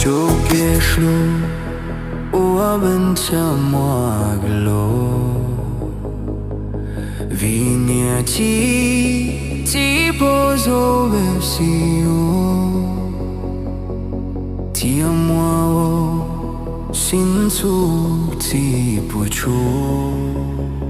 Rau kev hlub ua npab ntsaj muaj kawg los, vim niam txiv txiv puas zoo vej xi os, thiaj muaj ua sib ntxub txij puas tsuaj.